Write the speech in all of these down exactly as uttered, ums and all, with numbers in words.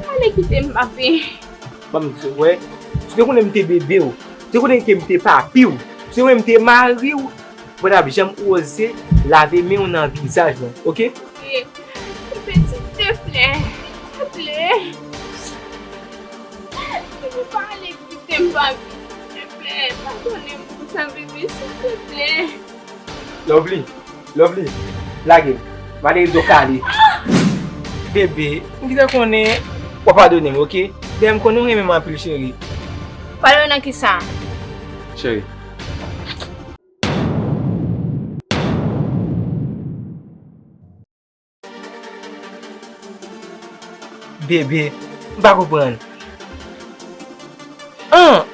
Ale kite m, papi. Ban m di w, wè. Si w te konnen m te bebe w, si w te konnen ke m te papi w, si w te konnen m te mari w, ou pa t ap janm oze lave men w nan vizaj mwen, oke? Bebe, silteplè, silteplè. Bebe, pa ale kite m, papi. Silteplè, padone m pou sa, bebe, silteplè. Lovely, Lovely, lage m. M ale rido kale. Bebe, m gentan konnen w ap padone m, oke? Dayè m konnen w renmen m anpil, cheri. Padone nan kisa? Cheri. Bebe, m pa konprann. An!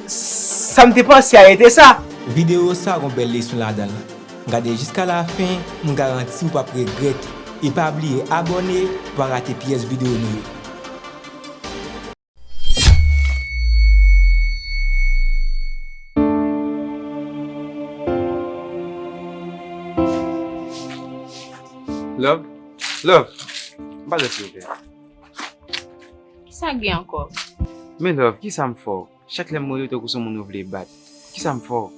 Sa m te panse a, e te sa. Videyo sa gon bèl leson ladan l. Gade l jiska lafen, m garanti w p ap regrèt. E pa bliye abòne pou pa rate pyès videyo nou yo. Love, love, m pa lè silvouplè. Kisa k gen ankò? Men love, kisa m fè w? Chak lè m rele w tankou se yon moun ou vle bat. Kisa m fè w?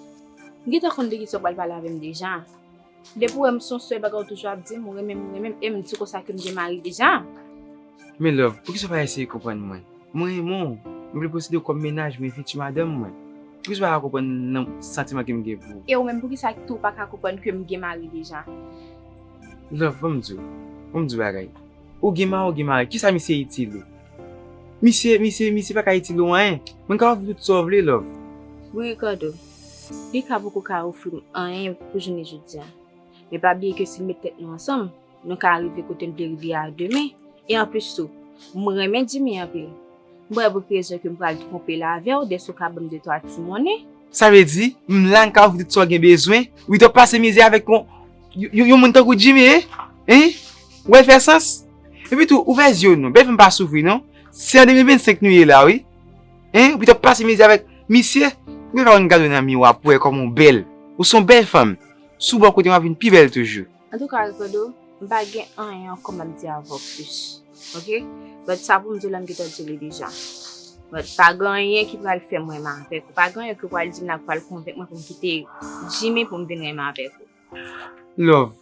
M gentan konn de kisa w pral pale avè m deja. Depi w wè m se yon sèl bagay ou toujou ap di m, ou renmen m, ou renmen m, e m di konsa ke m gen mari deja. Men love, poukisa w pa eseye konprann mwen? Mwen renmen w. Mwen vle posede w kòm mennaj mwen, fiti madanm mwen. Poukisa w pa ka konprann nan santiman ke m gen pou ou? E ou menm, poukisa tou w pa ka konprann ke m gen mari deja? Love, ban m di w. Ban m di w bagay. Ou gen mari, ou gen mari. Kisa misye itil ou? Misye, misye, misye pa ka itil ou anyen. Mwen ka ofri w tout sa w vle, love. Wi, Ricardo. Li ka poko ka ofri m anyen pou jounen jodi a. Men pa bliye ke si n met tèt nou ansanm, nou ka rive kote n vle rive a demen. E anplis tou, m renmen Jimmy anpil. M pa wè pou ki rezon ke m pral twonpe l avè w, dèske w ka ban m de twa ti monnen. Sa vle di, m la, m ka ofri w tout sa w gen bezwen. Wi, w ap pase mizè avèk yon, yon, yon moun tankou Jimmy, en? En? Ou wè l fè sans? Epi tou, ouvè zye w non. Bèl fanm pa soufri non. Se an de mil vennsenk nou ye la, wi. En? Wi, w ap pase mizè avèk misye. Ou fè yon gade nan miwa pou w wè kòman w bèl. Ou se yon bèl fanm. Sou bò kote w ap vin pi bèl toujou. Antouka, Ricardo, m pa gen anyen ankò m ap di avè w plis. Oke? But sa pou m di w la, m gentan di w li deja. But pa gen anyen ki pral fè m renmen avèk ou. Pa gen anyen ke w pral di m la k pral konvenk mwen pou m kite Jimmy pou m vin renmen avèk ou. Love,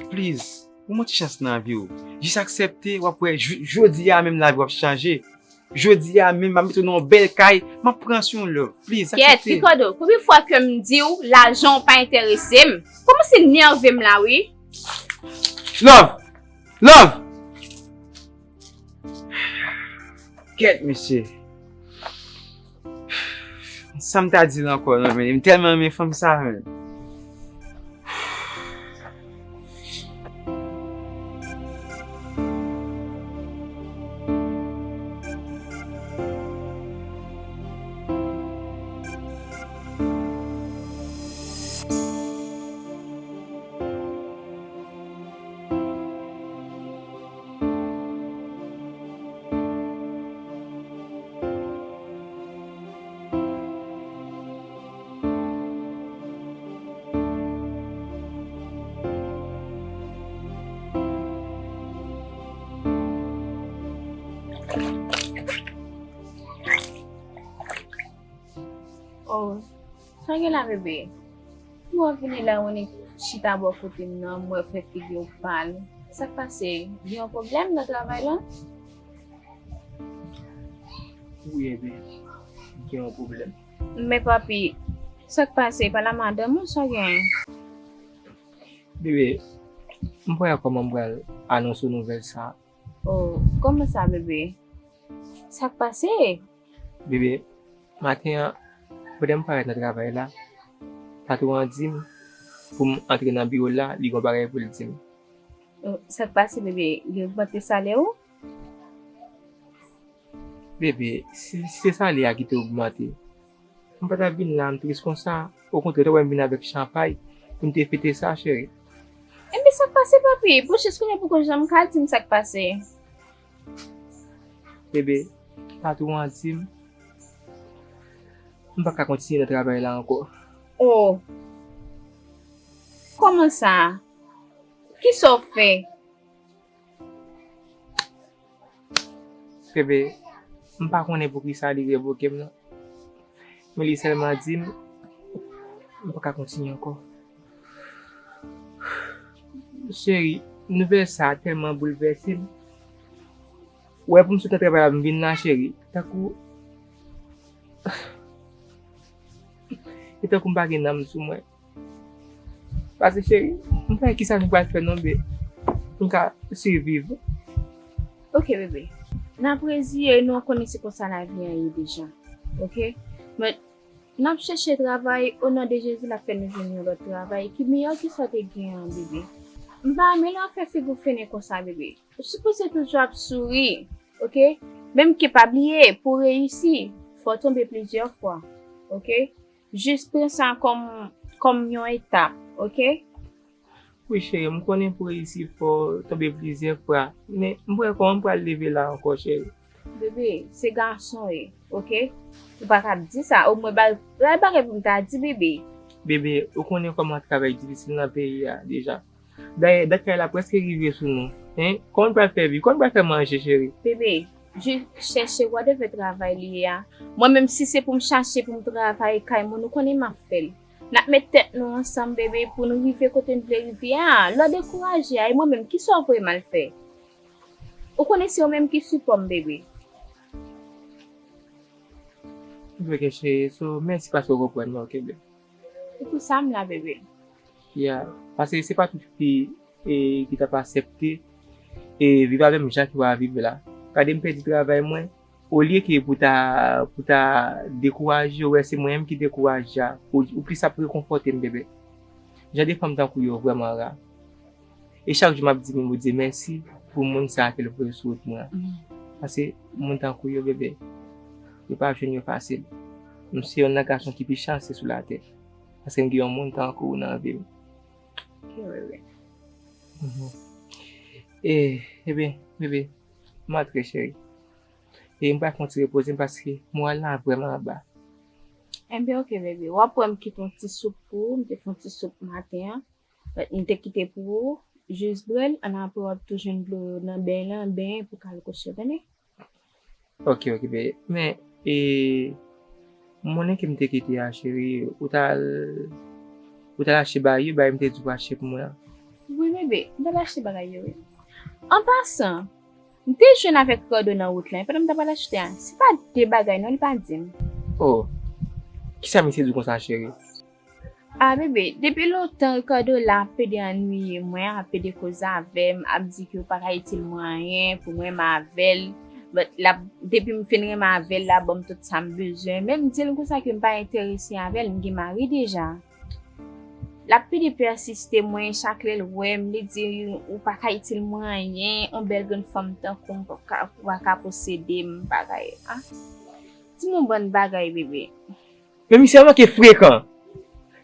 please, ban m yon ti chans nan vi w. Jis aksepte, w ap wè, j-, jodi a menm lavi w ap chanje. Jodi a menm, m ap mete w nan yon bèl kay, m ap pran swen w, love. Please, aksepte. Kèt, Ricardo, konbyen fwa ke m di w lajan w pa enterese m? Kòmanse nève m la, wi. Love! Love! Kèt, mesye. Sa m ta di l ankò, non, men m tèlman renmen fanm sa, men. Oh, sa gen la, bebe? M wè w vini la, w annik chita bò kote m nan, m wè w fè figi w pal. Sa k pase? Gen yon pwoblèm nan travay la? Wi, bebe, gen yon pwoblèm. Men papi, sa k pase? Pale a madanm ou, sa w genyen? Bebe, m pa wè kòman m pral anonse w nouvèl sa. Oh, kòman sa, bebe? Sa k pase? Bebe, maten an, pandan m parèt nan travay la, patwon an di m pou m antre nan biwo l la, li gen yon bagay pou l di m. Oh, sa k pase, bebe? Li ogmante salè ou? Bebe, si, si se salè a ki te ogmante, m pa t ap vin la, m tris konsa. Okontrè, w t ap wè m vin avèk chanpay pou m te fete sa, cheri. Ebyen, sa k pase, papi? Pou jis kounye a poko janm ka di m sa k pase. Bebe, patwon an di m, m pa ka kontinye nan travay la ankò. Oh! Kòman sa? Kisa w fè? Bebe, m pa konnen poukisa li revoke m nan. Men li sèlman di m, m pa ka kontinye ankò. Cheri, nouvèl sa a tèlman boulvèse m. Ou wè, pou m sot nan travay la, m vin la, cheri. Tankou, e tankou m pa gen nanm sou mwen. Pase, cheri, m pa wè kisa nou pral fè non, be, pou n ka siviv. Ok, bebe. N ap reziye nou, konnen se konsa lavi an ye deja. Ok? Men, n ap chèche travay, o non de Jezi, l ap fè nou jwenn yon lòt travay ki meyè ke sa w te gen an, bebe. M pa renmen lè w ap fè figi w fennen konsa, bebe. Ou sipoze toujou ap souri, ok? Menm ke pa bliye, pou w reyisi, fò w tonbe plizyè fwa, ok? Jis pran sa kòm, kòm yon etap, ok? Wi, cheri, m konnen pou reyisi fò w tonbe plizyè fwa, men m pa wè kòman m pral leve la ankò, cheri. Bebe, se gason w ye, ok? Ou pa ka ap di sa, omwen bay, bay bagay pou m ta di, bebe. Bebe, ou konnen kòman travay difisil nan peyi a deja. Dayè, dat kay la prèske rive sou nou. Hein? Kòman n pral fè viv? Kòman n pral fè manje, cheri? Bebe, jis chèche whatever travay li ye a. Mwen menm, si se pou m chache pou m travay kay moun, ou konnen m ap fè l. N ap met tèt nou ansanm, bebe, pou n rive kote n vle rive a. Lè w dekouraje a, e mwen menm, kisa w voye m al fè? Ou konnen se ou menm ki sipò m, bebe. Ok, cheri, so, mèsi paske w konprann mwen, ok, bebe. E pou sa m la, bebe. Ya, paske se pa tout fi, e, ki t ap aksepte, e, viv avè m jan ke w ap viv la. Gade m pèdi travay mwen, olye ke pou ta, pou ta dekouraje, ou wè se mwen menm ki dekouraje a, ou, ou plis ap rekonfòte m, bebe. Jan de fanm tankou yo vrèman ra. E chak jou m ap di menm Bondye mèsi pou moun sa a ke l voye sou wout mwen an. Paske moun tankou yo, bebe, yo pa jwenn yo fasil. M se youn nan gason ki pi chanse sou latè. Paske m gen yon moun tankou w nan vi m. Ok, bebe. Mhm. E, ebyen, bebe, m antre, cheri. E m pral fè yon ti repoze m paske moral la vrèman anba. Enben, ok, bebe. W ap wè m kite yon ti soup pou ou. M te fè yon ti soup maten an. M te kite pou ou. Jis bwè l. Ann apre w ap tou jwenn dlo nan beny lan, benyen pou w ka al kouche, tande? Ok, ok, bebe. Men, e, monnen ke m te kite a, cheri, ou t al, ou t al achte bagay yo, bagay m te di w achte pou mwen an. Wi, bebe, m t al achte bagay yo, wi. An pasan, m te jwenn avèk Ricardo nan wout la, pandan m t ap al achte a. Se pa de bagay non, li pa di m. Oh, kisa misye di w konsa, cheri? Ah, bebe, depi lontan Ricardo la ap pede annuiye mwen, ap pede koze avè m, ap di ke yo pa ka itil mwen anyen, pou mwen renmen avè l. But, l ap, depi m fin renmen avè l, l ap ban m tout sa m bezwen. Men m di l konsa ke m pa enterese avè l, m gen mari deja. L ap pede pèsiste mwen, chak lè l wè m, li di, "Ou pa ka itil mwen anyen, yon bèl grenn fanm tankou m pa ka, pa ka posede m," bagay. Ah. Di m yon bann bagay, bebe. Men misye manke frekan.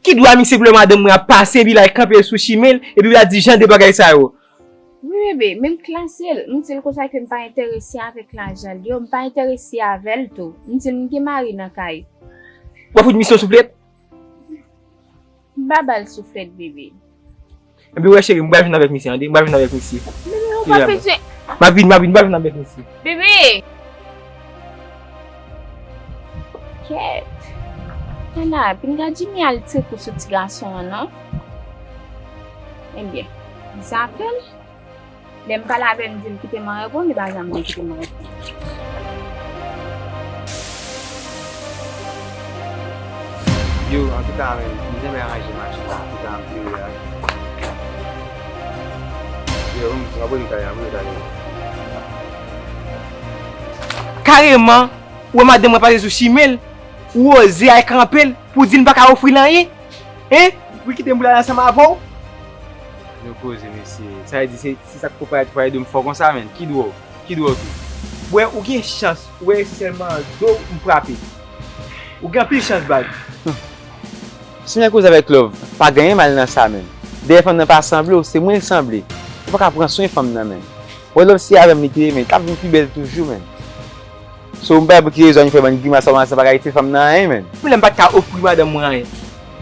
Ki dwa misye pou lè madanm mwen ap pase, epi l al kanpe sou chimen l, epi l al di jan de bagay sa yo? Wi, bebe, men m klase l. M di l konsa ke m pa enterese avèk lajan l yo, m pa enterese avè l tou. M di l m gen mari nan kay. W ap fout misye yon souflèt? M pa ba l souflèt, bebe. Ebyen, wè, cheri, m pral vin avèk misye, tande, m pral vin avèk misye. Bebe, ou pa bezwen. M ap vin, m ap vin, m pral vin avèk misye. Bebe! Kèt. Ana, pinga Jimmy al tire kou sou ti gason an, non? Ebyen, zafè l. Lè m pale avè l, m di l kite m an repo, li pa janm vle kite m an repo. Yo, antouka, men, m te bay aranje machin la, antouka, m te wè a. Yo, m, m abone kay, abone kay. Kareman, ou wè madanm mwen pase sou chimen l, ou oze al kanpe l pou di l m pa ka ofri l anyen? Hein? Pou kite m pou l al ansanm avè w? Nou koze, mesye. Sa vle di, se, se sa k pou parèt, pou parèt de m fò konsa, menn. Ki dwòl? Ki dwòl tou? Bwè, ou gen chans, ou wè se sèlman do m frape. Ou gen anpil chans, baz. Si m koze avèk Love, pa gen anyen mal nan sa, menn. Dèyè fanm nan pa sanble w, se mwen l sanble. Ou pa ka pran swen fanm nan, menn. Wè Love se avè m li te ye, menn, l ap vin pi bèl toujou, menn. So, m pa wè pou ki rezon ann fè bann grimas sa, sa pa ka itil fanm nan anyen, menn. Pou lè m pa t ka ofri madanm mwen anyen.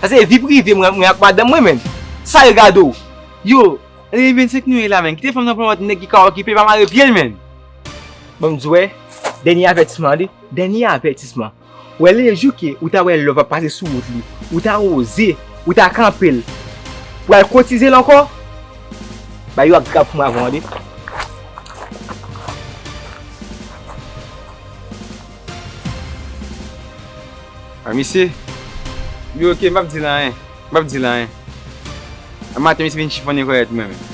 Sa se vi prive mwen, mwen ak madanm mwen, menn. Sa yo gade w. Yo, ane vennsenk nou ye la, menn. Kite fanm nan pran lòt nèg ki ka okipe, pa mare pye l, menn. Bon, m di w, wè, Dènye avètisman, tande. Dènye avètisman. Wè, le jou ke ou ta wè love ap pase sou wout li, ou ta oze, ou ta kanpe l, ou al kotize l ankò, bagay yo ap grav pou mwen avè w, tande. A, misye. Li oke, m p ap di l anyen. M p ap di l anyen. A maten, misye vin chifonnen kòlèt mwen menm.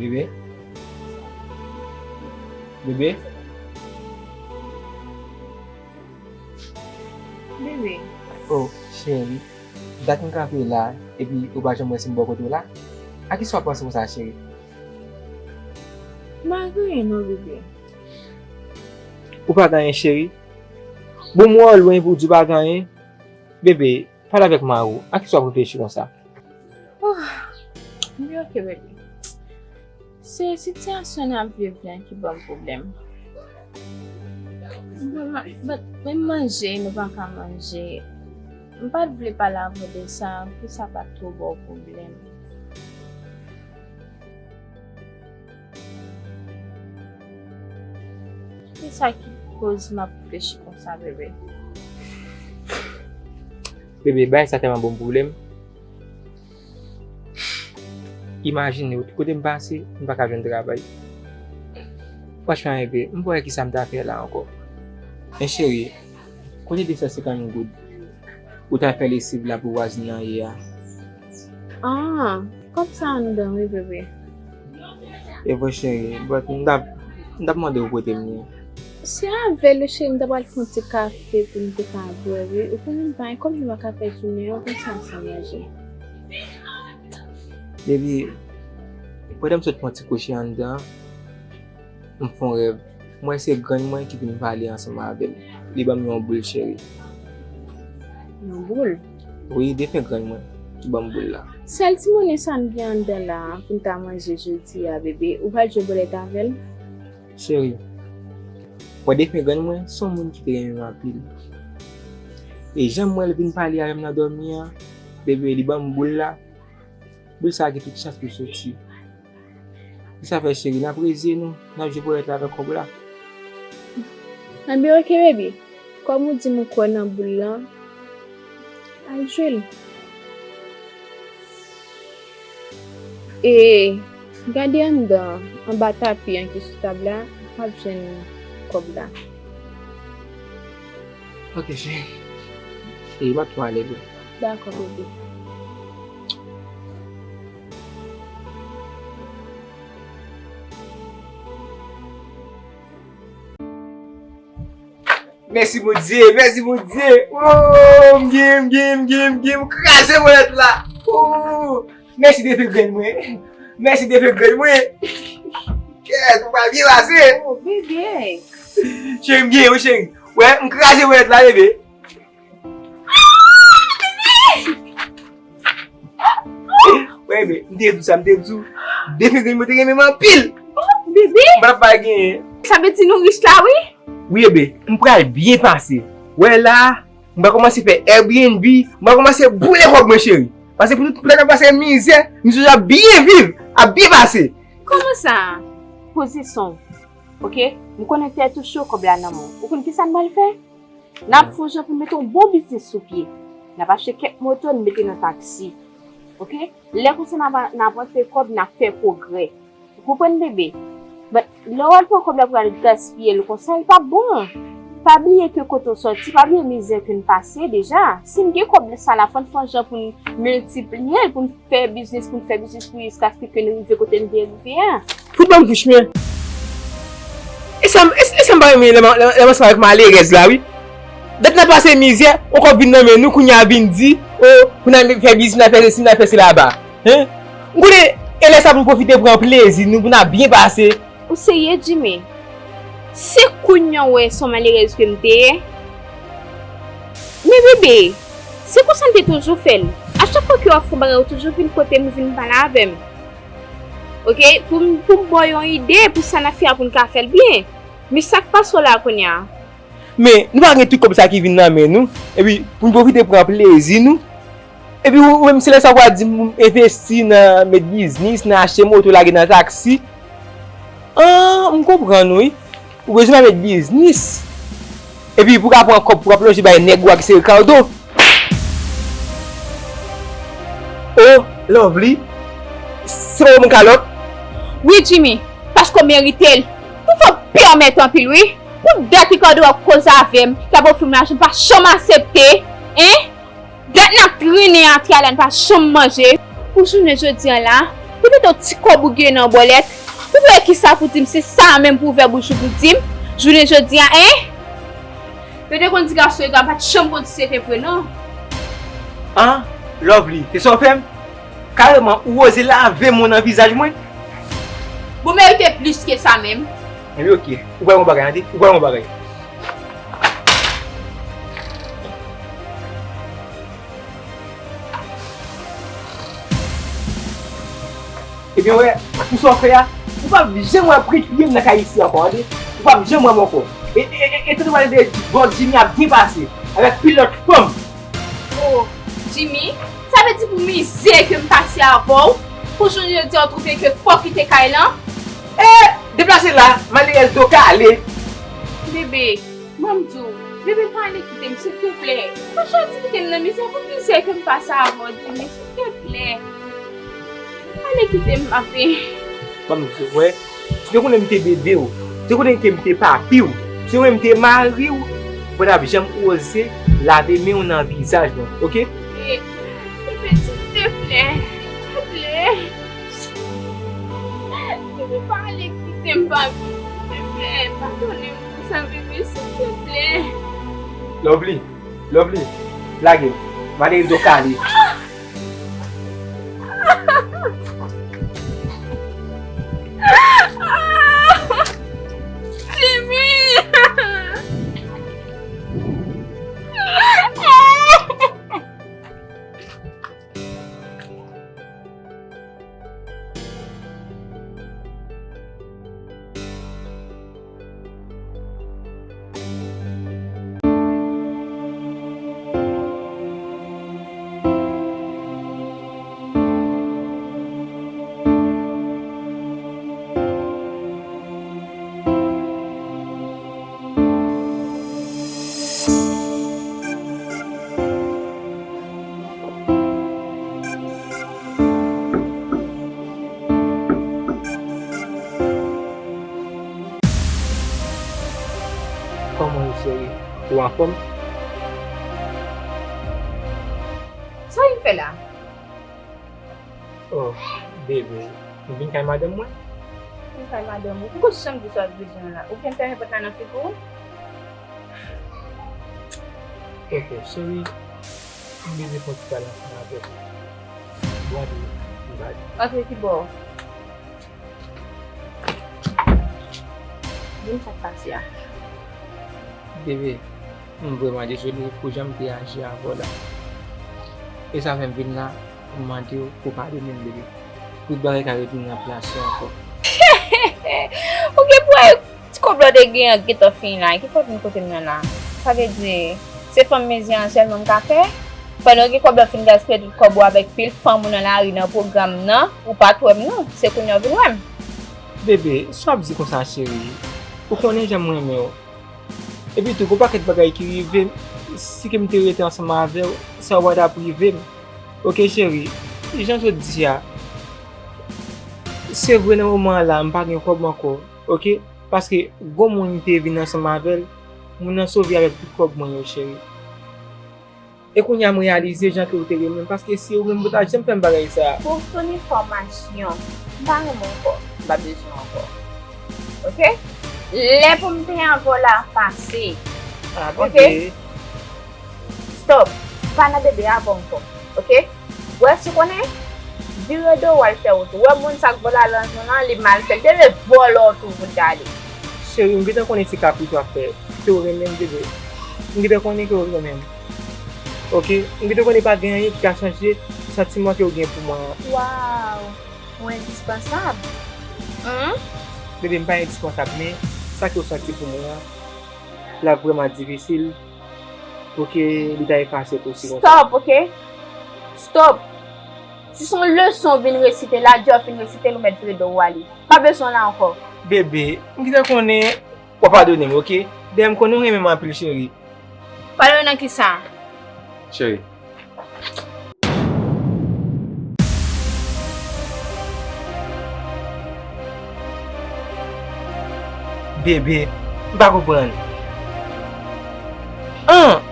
Bebe? Bebe? Bebe. Oh, cheri. Dat m kanpe la, epi ou pa janm wè si m bò kote w la? A kisa w ap panse konsa, cheri? M pa gen anyen non, bebe. Ou pa gen anyen, cheri? Bon, m wè w lwen epi w di w pa gen anyen. Bebe, pale avèk mari w. A kisa w ap reflechi konsa? Oh, m oke, bebe. Se sitiyasyon n ap viv la ki ban m pwoblèm. But, but, menm manje, nou pa ka manje. M pa t vle pale avè w de sa, pou sa pa t twò ba w pwoblèm. Se sa ki koz m ap reflechi konsa, bebe. Bebe, bagay sa tèlman ban m pwoblèm. Imajine w, tout kote m pase, m pa ka jwenn travay. Franchman, bebe, m pa wè kisa m ta fè la ankò. Men cheri, kote de san senkant goud ou ta fè lesiv la pou vwazin nan ye a? Ah, kòb sa anndan wi, bebe. E vre, cheri, but m t ap, m t ap mande w prete m li. Se avè l, cheri, m ta pral fè yon ti kafe pou n te ka bwè, wi. Ou konnen m pa gen kòb, m pa ka fè jounen an konsa san manje. Epi, pandan m sot pran ti kouche anndan, m fè yon rèv. M wè se grann mwen ki vin pale ansanm avè m. Li ban m yon boul, cheri. Yon boul? Wi, defen grann mwen ki ban m boul la. Sèl ti monnen sa n gen anndan la a pou n ta manje jodi a, bebe. Ou pral jwe bòlèt avè l? Cheri, wè defen grann mwen se yon moun ki te renmen m anpil. E jan m wè l vin pale avè m nan dòmi an, bebe, li ban m boul la. Boul sa a gen tout chans pou l soti. Kisa fè, cheri, n ap reze nou, n ap jwe bòlèt la avèk kòb la? Anben, oke, baby. Kòm ou di m ou kwè nan boul lan, al jwe l. E gade anndan, anba tapi an ki sou tab la, w ap jwenn kòb la. Ok, cheri. E m ap tou ale vre. Dakò, bebe. Mèsi Bondye, mèsi Bondye. Oh, m gen, m gen, m gen, m gen, m kraze bòlèt la. Oh, mèsi defen grenn mwen. Mèsi defen grenn mwen. Yes, mwen pral byen pase. Oh, bebe. Cheri, m gen, wi, cheri. Wè, m kraze bòlèt la, bebe. Wè, bebe, m te di w sa, m te di w. Defen grenn mwen te renmen m anpil. Oh, bebe. M pa t ap bay genyen. Sa vle di nou rich la, wi. Wi, bebe, m pral byen pase. Wè la, m pral kòmanse fè Airbnb, m pral kòmanse boule kòb mwen, cheri. Paske pou nou tout lè n ap pase mizè, misye ap byen viv, ap byen pase. Kòman sa? Poze son. Ok? M konnen tèt ou cho, kòb la nan men w. Ou konn kisa n pral fè? N ap fè yon jan pou n mete yon bon biznis sou pye. N ap achte kèk moto, n mete nan taksi. Ok? Lè konsa n ap, n ap rantre kòb, n ap fè pwogrè. Ou konprann, bebe? But lè w al pran kòb la pou w al gaspiye l konsa, li p ap bon. Pa bliye ke kote w sòti, pa bliye mizè ke n pase deja. Si n gen kòb sa la, fò n fè yon jan pou n miltipliye l, pou n fè biznis, pou n fè biznis, pou jiskaske ke n rive kote n vle rive a. Fout ban m bouch mwen. E sa m, e, e sa m pa renmen lè m, lè, lè m ansanm avèk malerèz la, wi. Dat n ap pase mizè, on kòb vin nan men nou, kounye a vin di, o, pou n al fè biznis, n al fè sesi, n al fè sela laba. Hein? M konnen, e lè sa pou n pwofite pran plezi nou, pou n ap byen pase. Ou serye, Jimmy? Se kounye a w wè se yon malerèz ke m te ye? Men bebe, se konsa m te toujou fè l. A chak fwa ke w ap fè yon bagay, ou toujou vin kote m, ou vin pale avè m. Oke? Pou m, pou m ba w yon ide pou sa n ap fè a, pou n ka fè l byen. Men sa k pase w la kounye a? Men, nou pa gen tout kòb sa ki vin nan men nou. Epi, pou n pwofite pran plezi nou. Epi, ou, ou menm, se lè sa w a di m envesti nan met biznis, nan achte moto, lage nan taksi. An, m konprann, wi. Ou bezwen pa met biznis. Epi, pou w ka pran kòb, pou w ka plonje bay nèg ou a ki se Ricardo. Oh, Lovely. Se pa w ban m kalòt? Wi, Jimmy, paske w merite l. Ou fè w pèmèt anpil, wi. Pou dat Ricardo ap koze avè m, l ap ofri m lajan, m pa janm aksepte. Hein? Dat n ap trennen atè a la, n pa janm manje. Pou jounen jodi a la, poutèt yon ti kòb ou gen nan bòlèt, ou wè kisa pou di m, se sa menm pou ouvè bouch ou pou di m, jounen jodi a, hein? Yo te konn di gason yo pa t janm konn si se te vre, non. An, Lovely, se sa w fè m? Kareman, ou oze lave mo nan vizaj mwen? Bon, merite plis ke sa menm. Ebyen, oke. Ou pral yon bagay, tande? Ou pral yon bagay. Ebyen, wè, pou sa w fè a, ou p ap janm wè pwent pye m nan kay isi ankò, tande? Ou p ap janm wè m ankò. E, e, e, e tande pale de bò Jimmy ap byen pase, avèk pil lòt fanm. Oh, Jimmy, sa vle di pou mizè ke m pase avè w, pou jounen jodi a w twouve ke fò w kite kay lan? E, deplase la, malerèz do kale. Bebe, ban m di w, bebe, pa ale kite m, silteplè. Pa chwazi kite m nan mizè pou mizè ke m pase avè w, Jimmy, silteplè. Ale kite m, papi. Ban m di w, wè. Si te konnen m te bebe w, si te konnen ke m te papi w, si te konnen m te mari w, ou pa t ap janm oze lave men w nan vizaj mwen, oke? Bebe, silteplè, silteplè. Bebe, pa ale kite m, papi, silteplè. Padone m pou sa, bebe, silteplè. Lovely, Lovely, lage m. Malerèz do kale. Jimmy! Kòman ou, cheri? Ou anfòm? Sa w vin fè la? Oh, bebe, m vin kay madanm mwen. Vin kay madanm ou? Poukisa w janm di sa w bezwen la? Ou vin fèmen pòt la nan figi w? Ok, cheri, m bezwen fè yon ti pale ansanm avè w. Bon, antre, m va di. Antre ki bò? Di m sa k pase a. Bebe, m vrèman dezole pou jan m te aji avè w la. E sa fè m vin la pou m mande w pou w padone m, bebe. Tout bagay ka revin nan plas yo ankò. Ou gen pou wè ti kòb la w te gen an gentan fini la. Ki fòt m kote m nan la? Sa vle di, se fanm mezi an sèlman m ka fè? Pandan w gen kòb la, w fin gaspiye tout kòb ou avèk pil fanm ou nan lari, nan pwogram nan, ou pa t wè m non. Se kounye a w vin wè m. Bebe, sa w ap di konsa, cheri? Ou konnen jan m renmen w. Epi tou, gon pakèt bagay ki rive m, si ke m te rete ansanm avè w, sa yo pa t ap rive m. Oke, cheri, jan jodi a, se vre nan moman an la, m pa gen kòb ankò, oke? Paske gon moun m te vin ansanm avè l, moun nan sove avèk tout kòb mwen yo, cheri. E kounye a m reyalize jan ke w te renmen m, paske si ou menm, ou ta janm fè m bagay sa a. Pou tout enfòmasyon, m pa renmen w ankò, m pa bezwen w ankò. Oke? Lè pou m te avè w la pase. Ah, oke? Bebe. Stop. M pa nan bebe avè w ankò. Oke? Ou wè, si w konnen, Vire do w al fè wout ou. Wè moun sa k vòlò al nan zòn nan, li mal fè l. Te vle vòlò tou pou l t ale. Cheri, m gentan konnen se kapris w ap fè. Ke w renmen m, bebe. M gentan konnen ke w renmen m. Oke? M gentan konnen pa gen anyen ki ka chanje santiman ke w gen pou mwen an. Waw! Ou endispansab. Hum? Bebe, m pa endispansab, men sa ke w santi pou mwen an, l ap vrèman difisil pou ke li ta efase tou si konsa. Stop, oke? Stop! Si se yon leson w vin resite la, Jeff vin resite l, ou mèt vire do w ale. Pa bezwen w la ankò. Bebe, m gentan konnen w ap padone m, oke? Dayè m konnen w renmen m anpil, cheri. Padone nan kisa? Cheri. Bebe, m pa konprann. An!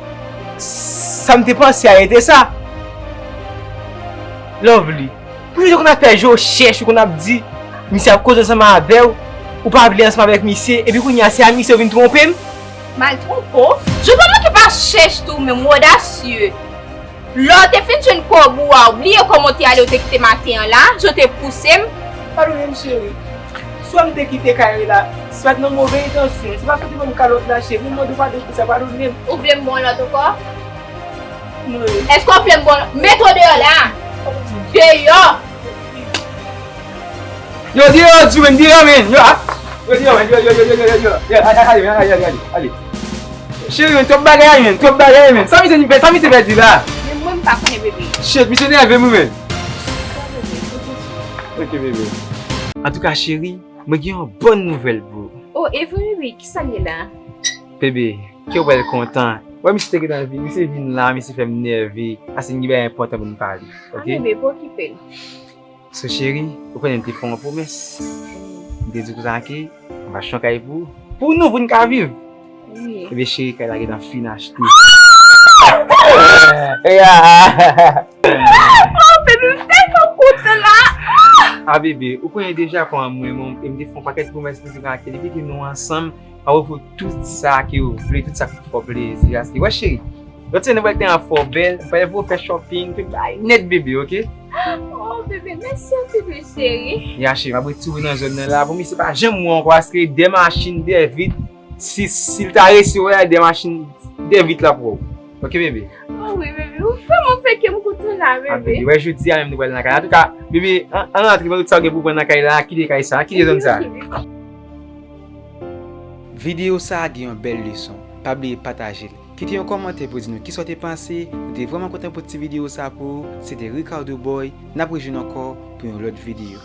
Sa m te panse a, e te sa. Lovely, poukisa w konn ap fè je w chèch, ou konn ap di misye ap koze ansanm avè w, ou pa vle ansanm avèk misye, epi kounye a se a misye ou vin twonpe m? M al twonpe w? Je w pa manke pa chèch tou, menm, ou odasye. Lè w te fin jwenn kòb ou a, ou bliye kòman w te ale, ou te kite maten an la, je w te pouse m. Padone m, cheri. Swa m te kite kay la, swa t nan move entansyon. Se paske w te ban m kalòt la, cheri. M mande w padon pou sa, padone m. Ou vle m ba w lòt ankò? Non. Èske w vle m ba w lòt? Mete w deyò la! Deyò! Yo, deyò, di men, deyò, men. Yo, ah. Yo, deyò, men. Yo, yo, yo, yo, yo, yo, yo. Yo, ale, ale, ale, ale, ale, ale. Cheri, men, twòp bagay, men. Twòp bagay, men. Sa misye, sa misye pèdi la? Men mwen, m pa konnen, bebe. Shit, misye nève m, men. Ok, bebe. Antouka, cheri, mwen gen yon bòn nouvèl pou ou. Oh, e vre, bebe, kisa l ye la? Bebe, ke w wè l kontan. Wè, misye te gentan vin, misye vin la, misye fè m nève. Paske n gen bagay enpòtan pou n pale, ok? Ah, bebe, pa okipe l. So, cheri, ou konnen m te fè w yon pwomès. M te di w konsa ke m va achte yon kay pou, pou nou, pou n ka viv. Wi. Ebyen, cheri, kay la gentan fin achte. Yeah! Oh, bebe, m tèlman kontan la! Ah, bebe, ou konnen deja kòman mwen, mwen, e m te fè yon pakèt pwomès, m te di konsa ke depi ke nou ansanm, m ap ofri w tout sa ke w vle, tout sa k pou fè w plezi. Paske, wè, cheri, lòt semèn, nou pral te an fè w bèl, nou pral voye w fè shopping, tout bagay nèt, bebe, ok? Oh, bebe, mèsi anpil, bebe cheri. Ya, cheri, m ap retire w nan zòn nan la. Pou misye pa janm wè w ankò, paske de machin, de vit, si, si l ta resi wè, de machin, de vit l ap wè w. Ok, bebe? Oh wi, bebe, ou vrèman fè kè m kontan la, bebe. Ah, bebe, wè, jodi a menm nou pral nan kay la. Antouka, bebe, an, ann antre, pran tout sa w gen pou pran nan kay la, kite kay sa, kite zòn sa. Ok, bebe. Videyo sa a gen yon bèl leson. Pa bliye pataje l. Kite yon kòmantè pou di nou kisa w te panse. Nou te vrèman kontan pou ti videyo sa pou ou. Se te Ricardo Boy. N ap rejwenn ankò pou yon lòt videyo.